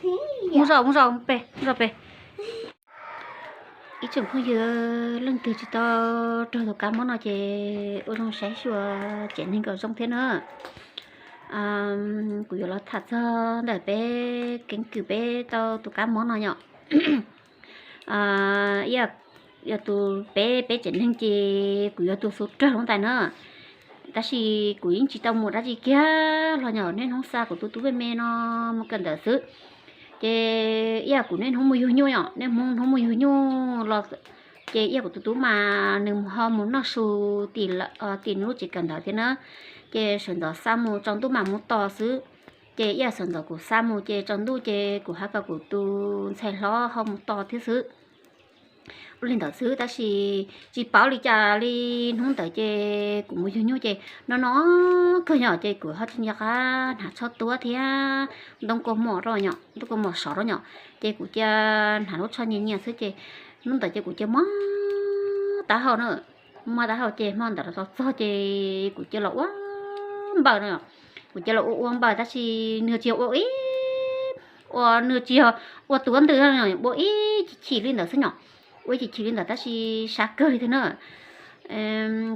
Mus zov, mus zov pem, mus zov pem. Ib tsoom phooj ywg, leej twg tsis tau raug tus kab mob no ces ua zoo saib xyuas tsev neeg kom zoo thiab na. Kuv yuav los tham txog ntawm peb keeb kwm peb tau tus kab mob no yom. Ib yam tus peb, peb tsev neeg ces kuv yog tus xub raug lub ntais na. Tab sis kuv yeej tsis tau mus dab tsi kiag los yom, niaj hnub xa kuv tus tub me me no mus kawm ntawv xwb. Ces ib yam kuv niaj hnub mus yug nyuj yom, niaj hnub mus yug nyuj los ces ib yam kuv tus tub mas nws ho mus noj su tim, tim nws lub tsev kawm ntawv thiab na. Ces sawv ntxov xa mus, tsaus ntuj mam mus tos xwb. Ces ib yam sawv ntxov kuv xa mus ces tsaus ntuj ces kuv hais kom kuv tus ntxhais hlob ho mus tos thiab xwb. Ua li ntawd xwb tab sis tsis paub li cas li, hnub ntawd ces kuv mus yug nyuj ces no no kawg yom, ces kuv ho tsis nco qab hnav tsho tuab thiab ntoo kaus mom rau yom, ntoo kaus mom sov rau yom, ces kuv cia hnav lub tsho nyias nyias xwb ces hnub ntawd ces kuv cia mob taub hau na. Mob taub hau ces hmo ntawd los txog ces kuv cia los ua npaws no, kuv cia los ua ua npaws tab sis nws tsis yog ua ib, ua nws tsis yog ua tuav ntws, ua ib chim chim li ntawd xwb yom. Ua ib chim chim li ntawd tab sis sab kawg li thiab na.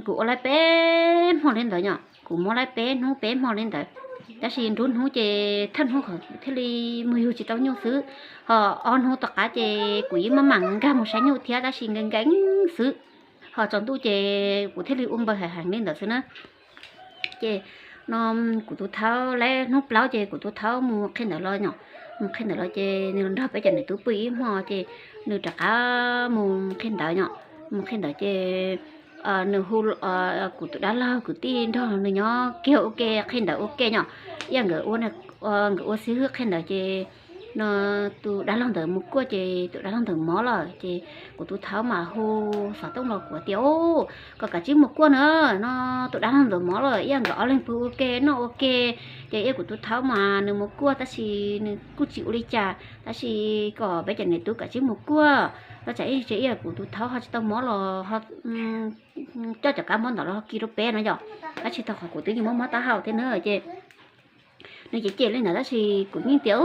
Kuv ua laib peb hmo li ntawd yom, kuv mob laib peb hnub peb hmo li ntawd, tab sis nruab hnub ces thawj hnub kuv thiaj li mus yug tsis tau nyuj xwb. Ho ob hnub tom qab ces kuv yeej maj mam nkag mus saib nyuj thiab tab sis nkees nkees xwb. Ho tsaus ntuj ces kuv thiaj li ua npaws heev heev li ntawd xwb na. Ces no kuv tus thaub laib hnub plaub ces kuv tus thaub mus qhia ntawv los yom, mus qhia ntawv los ces nws nrog peb cov niam tub pw ib hmo ces nws rov qab mus qhia ntawv yom, mus qhia ntawv ces nws hu kuv tus dab laug kwv tij nrog nws nyob kiag ua ke qhia ntawv ua ke yom, ib yam nkawd ua, nkawd ua xib hwb qhia ntawv ces no tus dab laug ntawd mus kuaj ces tus dab laug ntawd mob lawm ces kuv tus thaub mas hu xov tooj los kuv tias, Kom kav tsij mus kuaj na, no tus dab laug ntawd mob lawm, ib yam nkawd ob leeg pw ua ke noj ua ke. Ces ib yam kuv tus thaub mas nws mus kuaj tab sis nws kuj tsis ua li cas, tab sis kom peb cov niam tub kav tsij mus kuaj, rau tsam ib tsam ib yam kuv tus thaub ho tsis tau mob los coj cov kab mob ntawd los ho kis rau peb no yom. Tab sis thaum qhov kuv twb yeej mob mob taub hau thiab na ces nws cem cem li ntawd tab sis kuv yeej tias,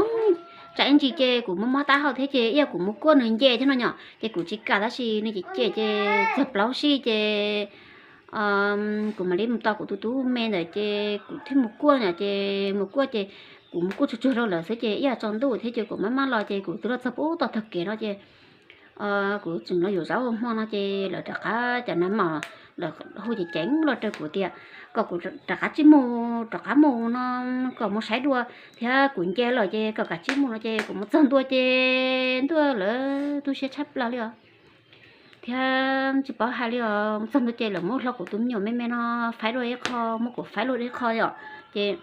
tsam ib ntsis ces kuv mob mob taub hau thiab ces ib yam kuv mus kuaj nws nce thiab no yom, ces kuv tsis kam tab sis nws cem cem ces txog plaub sij ces kuv mam li mus tos kuv tus tub me ntawd ces kuv thiaj mus kuaj no ces mus kuaj ces kuv mus kuaj tsuag tsuag rau lawv xwb ces ib yam tsaus ntuj thiab ces kuv maj maj los ces kuv twb los txog pub tau tog kev no ces kuv tseem los yuav zaub ua hmo no ces lawv rov qab cov nais maum lawv hu ceev ceev los rau kuv tias kom kuv rov qab tsij mus, rov qab mus no, kom mus saib dua, thiab kuv nce lawm ces kom kav tsij mus no ces kuv mus txog ntua ces ntuj, lawv tu siab tshaj plaws li os. Thiab tsis paub hais li os, mus txog ntua ces lawv muab hlo kuv tus me nyuam me me no faib dua ib qho, muab kuv faib dua ib qho yom. Ces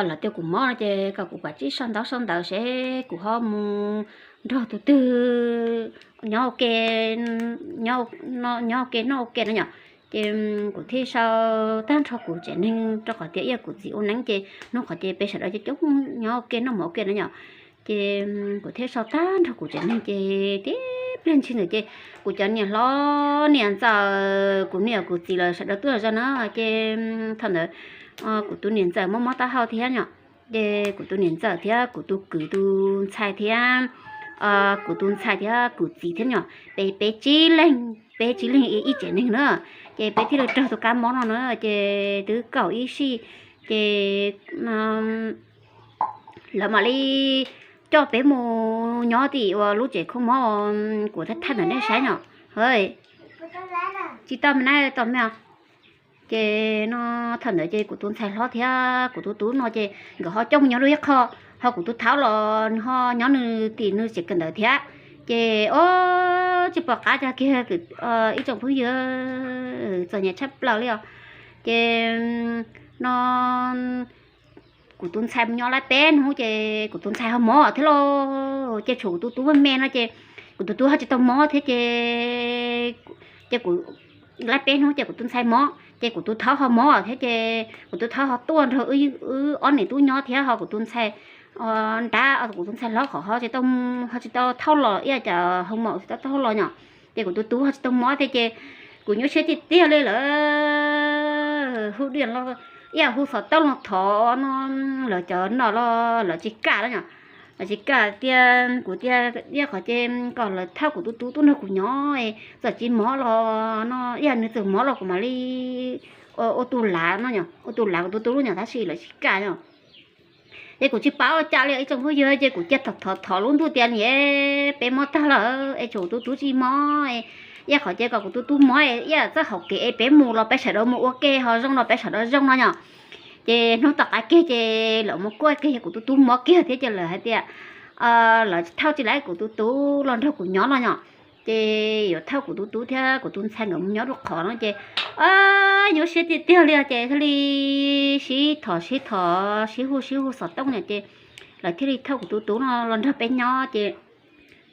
lawv tias kuv mob no ces kom kuv kav tsij sau ntaub sau ntawv seb kuv ho mus nrog tus twg nyob ua ke, nyob ua ke noj ua ke no yom. Ces kuv thiaj sau tag nrho kuv tsev neeg rau qhov tias ib yam kuv txiv ua neeb ces hnub qhov ces peb sawv daws coob coob nyob ua ke noj mov ua ke no yom. Ces kuv thiaj sau tag nrho kuv tsev neeg ces tib pliag ntshis ntawd ces kuv cov niam hlob niam ntxawm, kuv niam kuv txiv lawv sawv daws tuaj zov na. Ces thaum ntawd kuv tus niam ntxawm mob mob taub hau thiab yom. Ces kuv tus niam ntxawm thiab kuv tus kwv tus ntxhais thiab kuv tus ntxhais thiab kuv txiv thiab yom, peb, peb tsib leeg, peb tsib leeg ib tsev neeg na. Ces peb thiaj li raug tus kab mob no na, ces twb kaum ib sij, ces lawv mam li coj peb mus nyob tim uas lub tsev kho mob kuv thaij thaij ntawm nej saib no. Tsis tau me na, tau me. Ces no thaum ntawd ces kuv tus ntxhais hlob thiab kuv tus tub no ces nkawd ho coj mus nyob dua ib qho, ho kuv tus thaub los nws ho nyob nws tim nws tsev kawm ntawv thiab. Ces o, tsis pom qab cog kiag ib tsoom phooj ywg, txom nyem tshaj plaws li os. Ces no kuv tus ntxhais mus nyob laib peb hnub ces kuv tus ntxhais ho mob thiab lauj. Ces tshuav kuv tus tub me me no ces kuv tus tub ho tsis tau mob thiab ces, ces kuv laib peb hnub ces kuv tus ntxhais mob ces kuv tus thaub ho mob thiab ces kuv tus thaub ho tuaj nrog wb ob niam tub nyob thiab ho kuv tus ntxhais nrab, kuv tus ntxhais hlob qhov ho tsis tau, ho tsis tau thauj los ib yam cov hoo maum tsis tau thauj los nyom. Ces kuv tus tub ho tsis tau mob thiab ces kuv nyuaj siab tiag tiag li lawm. Hu diam los ib yam hu xov tooj los thov no, lawv cov no los lawv tsis kam los yom. Lawv tsis kam tias kuv tias ib yam qhov ces kom lawv thauj kuv tus tub tuaj nrog kuv nyob, txawm tsis mob los no, ib yam nws txawm mob los kuv mam li ua tus lav no yom, ua tus lav kuv tus tub los yom, tab sis lawv tsis kam yom. Ces kuv tsis paub ua cas li ib tsoom phooj ywg, ces kuv cia thov thov thov lub ntuj tias niam, peb mob tag lawm es tsam kuv tus tub tsis mob, ib yam qhov ces kom kuv tus tub mob, ib yam txoj hauv kev es peb mus los peb sawv daws mus ua ke, ho zoo los peb sawv daws zoo no yom. Ces hnub tom qab kiag ces lawv mus kuaj kiag yog kuv tus tub mob kiag thiab ces lawv hais tias lawv thauj tsis laib kuv tus tub los nrog kuv nyob no yom. Ces yuav thauj kuv tus tub thiab kuv tus ntxhais nkawd mus nyob rau qhov no ces nyuaj siab tiag tiag li os, ces thiaj li sib thov sib thov sib hu sib hu xov tooj no ces lawv thiaj li thauj kuv tus tub no los nrog peb nyob ces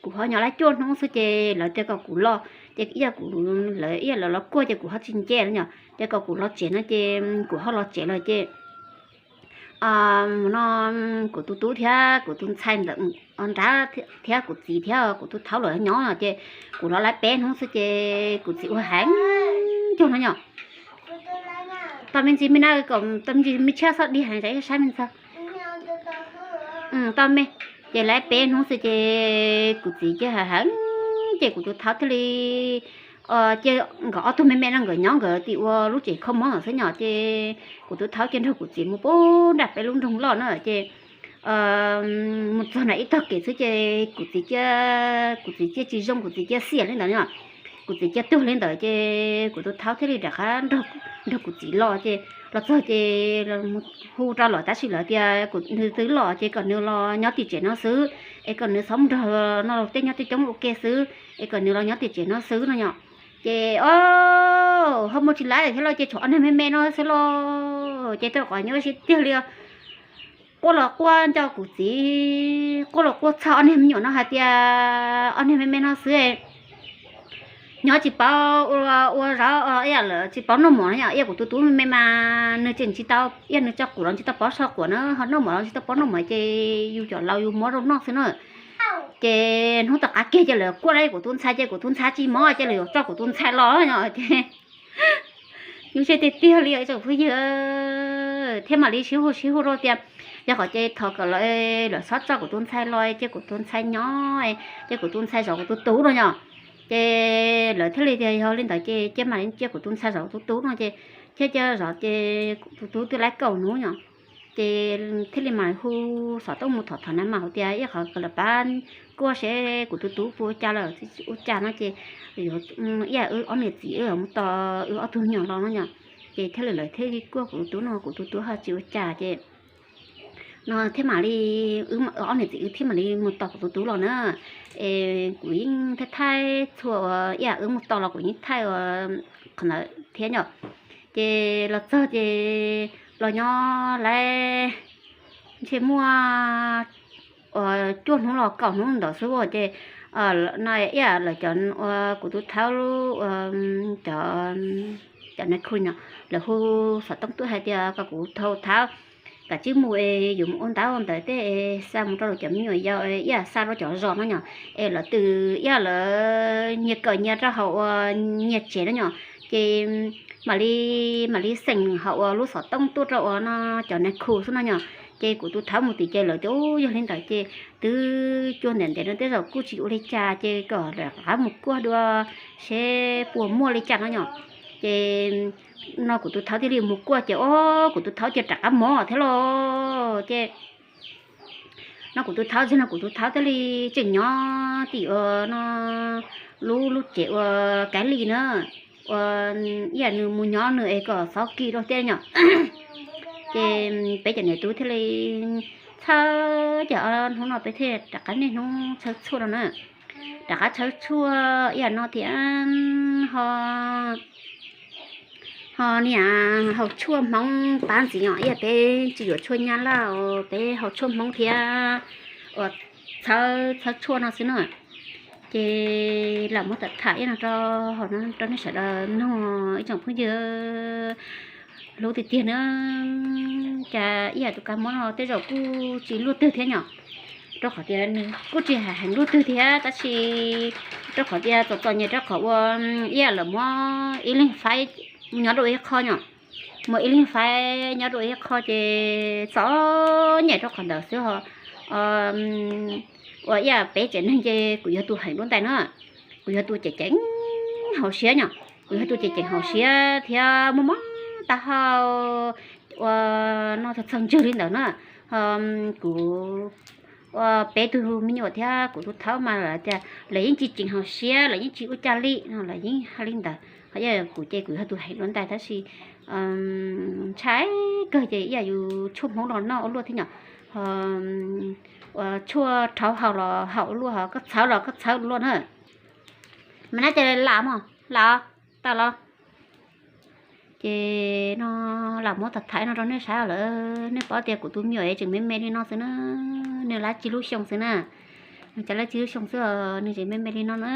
kuv ho nyob lawm cuaj hnub xwb ces lawv tias kom kuv los, ces ib yam kuv, lawv ib yam lawv los kuaj ces kuv ho tsis nce los yom, ces kom kuv los tsev no ces kuv ho los tsev lawm ces no kuv tus tub thiab kuv tus ntxhais ntawm nrab thiab kuv txiv thiab kuv tus thaub lawv nyob no ces kuv los lawm peb hnub xwb ces kuv txiv ua heev cuag no yom. Tau me ntsis me na, kom tau me ntsis me tshiab xob dig heev tsam ib saib me ntxhais. Tau me, ces lawm peb hnub xwb ces kuv txiv cia heev heev ces kuv tus thaub thiaj li cia nkawd ob tug me me no nkawd nyob nkawd tim ua lub tsev kho mob ntawd xwb yom, ces kuv tus thaub cia nrog kuv txiv mus puag nram peb lub nroog loj na ces mus txog nram ib tog kev xwb ces kuv txiv cia, kuv txiv cia tsis zoo, kuv txiv cia xiam li ntawd no. Kuv txiv cia tuag li ntawd ces kuv tus thaub thiaj li rov qab nrog kuv txiv los ces los txog ces hu rau lawv tab sis lawv tias kuv nws twb los ces kom nws los nyob tim tsev no xwb, es kom nws txhob mus nrog no tej nyob tej coob ua ke xwb, es kom nws los nyob tim tsev no xwb no yom. Ces o, ho mus tsis laib thiab los ces tshuav ob niag me me no xwb los ces rau qhov nyuaj siab tiag li. Quaj los quaj nco kuv txiv, quaj los quaj txog ob niag me nyuam no hais tias ob niag me me no xwb nyob tsis paub ua zov, ib yam lawv tsis paub noj mov no yom, ib yam kuv tus tub me me mas nws tseem tsis tau, ib yam nws tso quav los tsis tau paub so quav na, ho noj mov los tsis tau paub noj mov ces yus cov laus yus muab rau noj xwb na. Ces hnub tom qab kiag ces lawv kuaj rau kuv tus ntxhais ces kuv tus ntxhais tsis mob ces lawv yuav tso kuv tus ntxhais los no ces nyuaj siab tiag tiag li os ib tsoom phooj ywg, thiab mam li sib hu sib hu rau tias yog qhov ces thov kom lawv, lawv txhob tso kuv tus ntxhais los cia kuv tus ntxhais nyob, cia kuv tus ntxhais zov kuv tus tub no yom. Ces lawv thiaj li tias yog li ntawd ces cia mam li cia kuv tus ntxhais zov kuv tus tub no ces thiaj cia zov ces kuv tus tub twb lawm kaum hnub yom. Ces thiaj li mam hu xov tooj mus thov thov na mas hais tias ib yam qhov kom lawv pab kuaj seb kuv tus tub puas ua cas lawm, ua cas no ces yuav ib yam wb ob niam txiv wb mus tos wb ob tug me nyuam los no yom. Ces thiaj li lawv thiaj li kuaj kuv tus tub no kuv tus tub ho tsis ua cas ces no thiaj mam li, wb ob niam txiv wb thiaj mam li mus tos kuv tus tub los na. Es kuv yeej thaij thaij txhua uas ib yam wb mus tos los kuv yeej thaij ua qhov ntawd thiab yom. Ces los txog ces los nyob lawm ntshe muaj cuaj hnub los kaum hnub ntawd xwb ces no ib yam lawv cov ua kuv tus thaub cov, cov nais khu no lawv hu xov tooj tuaj hais tias kom kuv thaub thaub, kav tsij mus es yuav mus ua ntaub ua ntawv tej, xa mus rau lawv cov me nyuam yaus ib yam xa rau cov zos no yom. Es lawv twb ib yam lawv nyias kawm nyias rau hauv uas nyias tsev no yom. Ces mam li, mam li xeem hauv uas lub xov tooj tuaj rau uas no cov nais khu xwb no yom. Ces kuv tus thaub mus tim ces lawv tias yog li ntawd ces twb cua ntev ntev no tej zaum kuj tsis ua li cas ces kom rov qab mus kuaj dua seb puas muaj li cas no yom. Ces no kuv tus thaub thiaj li mus kuaj ces o, kuv tus thaub ces rov qab mob thiab los ces no kuv tus thaub txog no kuv tus thaub thiaj li tseem nyob tim uas no lub, lub tsev uas kav lis na, uas ib yam nws mus nyob nws es kom txhob kis rau tej yom. Ces peb cov niam tub thiaj li txhawj ces hnub no peb thiaj rov qab niaj hnub txhawj txhua no na. Rov qab txhawj txhua ib yam no thiab ho, ho niam haus tshuaj Hmoob pab ntxiv os, ib yam peb tsis yuav tshuaj Nyab Laj, peb haus tshuaj Hmoob thiab uas txhawj, txhawj tshuaj no xwb na. Ces lam muab tham tham ib yam no rau hauv no rau nej sawv daws mloog ib tsoom phooj ywg hlub tiag tiag na. Cas ib yam tus kab mob no tej zaum kuj tsis luaj twg thiab yom, rau qhov tias nws kuj tsis hais heev luaj twg thiab tab sis rau qhov tias txom txom nyem rau qhov ua ib yam lawv muab ib leeg faib nyob rau ib qho yom. muaj ib leeg faib nyob rau ib qho ces txom nyem rau qhov ntawd xwb ho. Ua ib yam peb tsev neeg ces kuv yog tus heev luaj ntais na, kuv yog tus ceev ceev hauv siab no, kuv yog tus ceev ceev hauv siab thiab muaj mob taub hau ua no txog txog ntswg li ntawd na. Ho kuv ua peb tug me nyuam thiab kuv tus thaub mas lawv tias lawv yeej tsis ceev hauv siab, lawv yeej tsis ua cas li no, lawv yeej hais li ntawd. Ho yog kuv ces kuv yog tus heev luaj ntais tab sis ntshai kawg ces ib yam yus tshuaj hmoob los noj ua luaj thiab nyom, ho ua tshuaj rhaub haus los haus ua luaj, ho koj txhawb los koj txhawb ua luaj na. Mas nab ces lam mog, lam tawm los. Ces no lam muab tham tham no rau nej saib lawm, nej paub tias kuv tus me nyuam tseem me me li no xwb na, nws lab tsib lub xyoo xwb na, nws cas lab tsib lub xyoo xwb os, nws tseem me me li no na,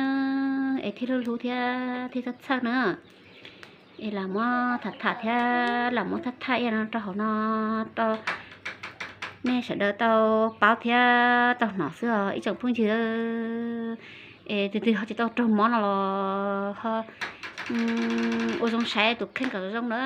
es thiaj hlub hlub thiab thiaj txhawj txhawj na. Es lam muab tham tham thiab lam muab thaj thaj ib yam no rau hauv no rau nej sawv daws tau paub thiab tau hnov xwb os ib tsoom phooj ywg. Es tus twg ho tsis tau raug mob no los ho ua zoo saib tus kheej kom zoo na.